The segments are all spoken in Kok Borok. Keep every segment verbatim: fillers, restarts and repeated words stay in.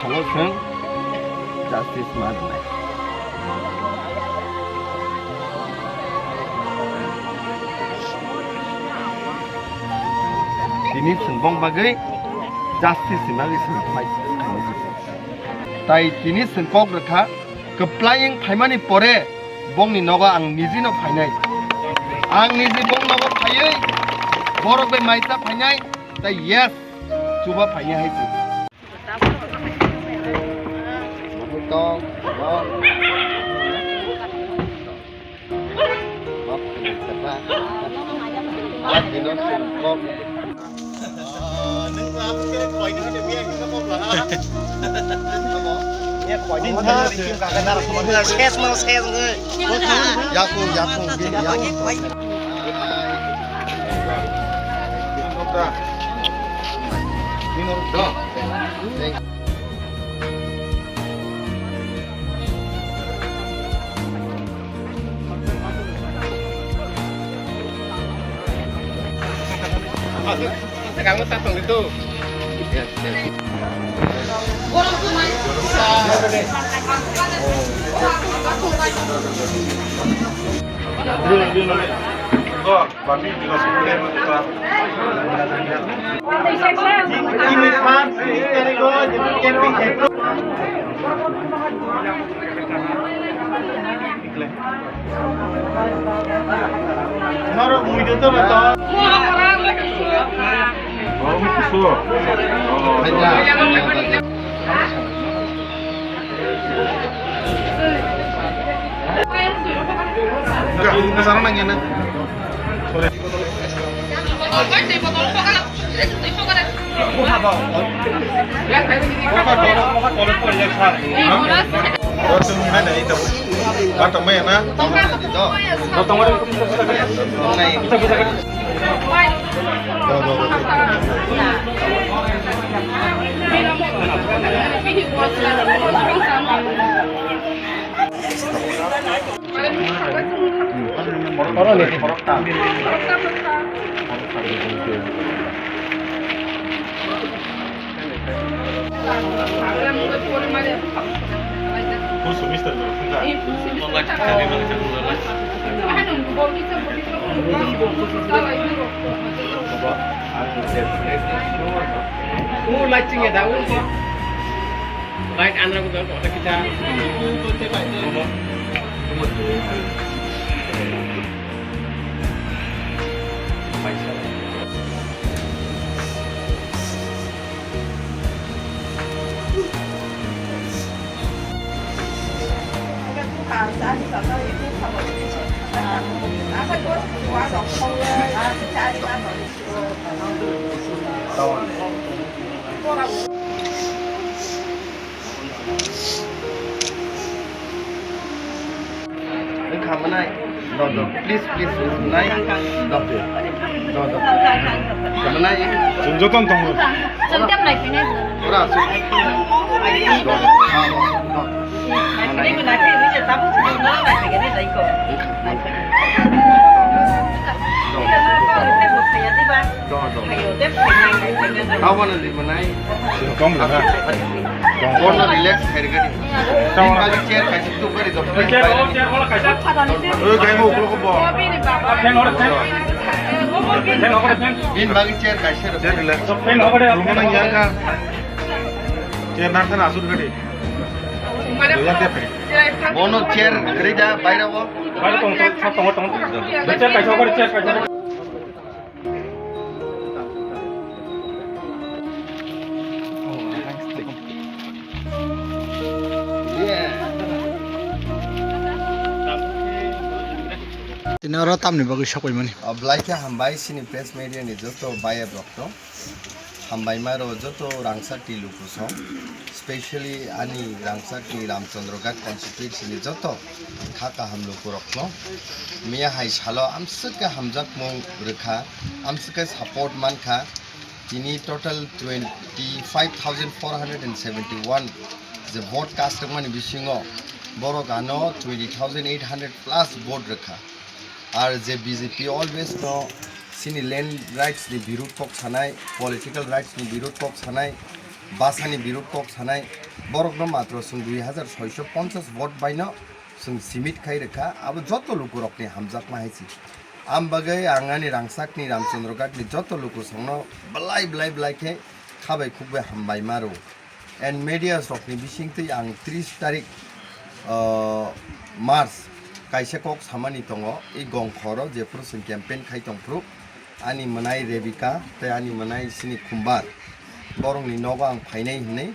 Salo chwng justice ma rwnai. Tini chwng bong bagwi justice ni bagwi chwng phai. Tai tini chwng kok rwkha, kwplai wng phaimani pore bongni nogo ang nijino phainai. Ang niji bong nogo phaiwi borok bai maisa phainai, tai yes, chuba phainai hai se. Yakung, yakung, bini yakung. Light anra ko ko kita. Wngkha mwnai? Do, do. Please, please, wngkha mwnai? Do, do. Do, do. Wngkha mwnai? Chwng jotono tongo. Chwng tei mwnai khainai. Ora, chwng. Do, do. Do, do. Mwnai khainai, mwnai khainai, tabuk chwng jotono mwnai khainai, dai ko. Wngkha mwnai. Do, do. Do, do. Abo no di mwnai. Kong bwla na. Bono relax khai rwgani. Tamo. Bini bagwi chair kaisa tuk gari do. Chair, chair, chair, kaisa. Oy, gai mo uklo ko bo. Fan hor, fan. Fan hor, fan. Bini bagwi chair kaisa rw. Chair relax. Fan hor, fan. Rumah nang yang ka. Chair nang sana asur gari. Relax ya, fan. Bono chair gari da, baira bo. Baira tong, tong, tong, tong. Chair kaisa, chair kaisa. Tini oro tamni bagwi sokoi mani. O, belai khe hambai chini press media ni joto bayap rok no. Hambai ma rw joto Rangchak ni luku song. Specially ani Rangchak ni Ramchandra Ghat constituency ni joto kha kaham lukurokno miya hai salo amswk khe hamjakmung rwkha, amswk khe support mankha. Tini total twenty five thousand four hundred and seventy one je vote cast wngmani bisingo borok ano twenty thousand eight hundred plus vote rwkha. Ar je B J P always no chini land rights ni birud kok sanai, political rights ni birud kok sanai, basa ni birud kok sanai, Borokno matro chwng dui hazar soiso ponchas vote baino chwng simit khai rwkha, abo joto lukurokni hamjakma hai se. Am bagwi ang ani rangchakni Ramchandra Ghatni joto lukusongno belai belai belai khe khabai khukbai hambai ma rw. And media rokni bisingtwi ang tris tarik, ah, March kaisa kok samani tongo, i gongkhoro jephuru chwng campaign khai tongphuru, ani mwnai Rebika tei ani mwnai sini Khumbar, borokni nogo ang phainai hinwi,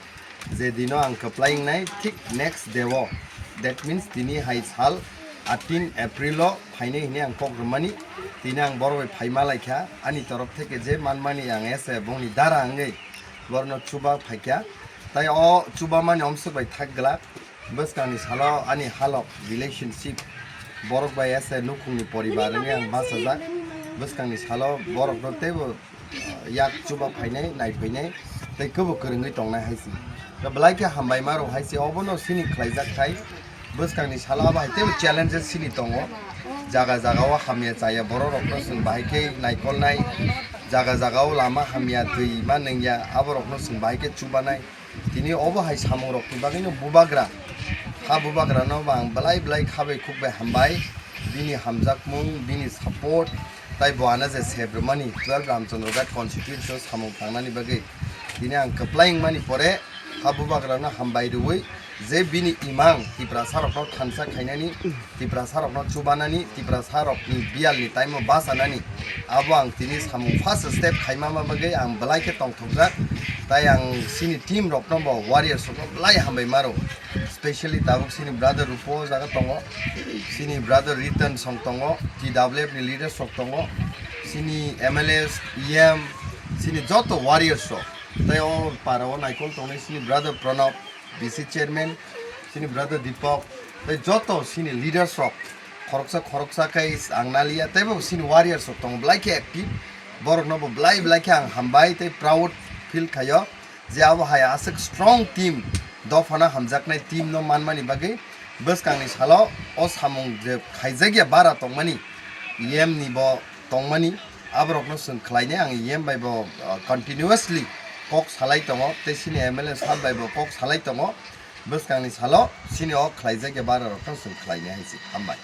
je dino ang kwplai wngnai, thik next day o, that means tini hai sal eighteen April o phainai hinwi ang kok rwmani, tini ang borok bai phaima laikha, ani torof theke je manmani ang ese bongni dara wngwi borokno chuba phaikha, tai o chubamani omswk bai thak glak. Bwskangni salo ani halok relationship borok bai ese nukhungni poribar wngwi ang bachajak. Bwskangni salo borokno teibo, uh, yak chuba phainai, nai phainai, tei kwbo kwrwngwi tongnai hai se. To belai khe hambai ma rw hai se, obono sini khlaijak khai. Bwskangni salo abo hai teibo challenges sini tongo. Jaga jaga o hamya chaya borok rokno chwng bahai khe naikolnai, jaga jaga o lama hamya twi ma nungya abo rokno chwng bahai khe chubanai. Tini obo hai samung rokni bagwino bubagra, ha bubagrano bo ang belai belai khabai khukbai hambai, bini hamjakmung, bini support, tai bo ano je sebrwmani twelve Ramchandra Ghat constituency o samung tangnani bagwi tini ang kwplai wngmani pore ha bubagrano hambai rwui je bini imang Tiprasa rokno thansa khainani, Tiprasa rokno chubanani, Tiprasa rokni biyalni time o bachanani, abo ang tini samung first step khaima ma bagwi ang belai khe tongthokjak. Tai ang sini team rokno bo warriors rokno belai hambai ma rw, specially tabuk sini brother Rupo o jaga tongo, sini brother Ritan song tongo, T W F ni leaders rok tongo, sini M L As, E M, sini joto warriors rok, tai o para o naikol tongnai sini brother Pranab, B C chairman, sini brother Deepak, tei joto sini leaders rok khoroksa khoroksa khe ang naliya, teibo sini warriors rok tongo belai khe active, borokno bo belai belai khe ang hambai tei proud feel khaio je abo hai aswk strong team, dophano hamjaknai team no manmani bagwi bwskangni salo o samung je khaijakya bara tongmani, E M ni bo tongmani, aborokno chwng khlainai ang E M bai bo, uh, continuously kok salai tongo, tei sini M L A sir bai bo kok salai tongo. Bwskangni salo sini o khlaijakya bara rokno chwng khlainai hai se. Hambai.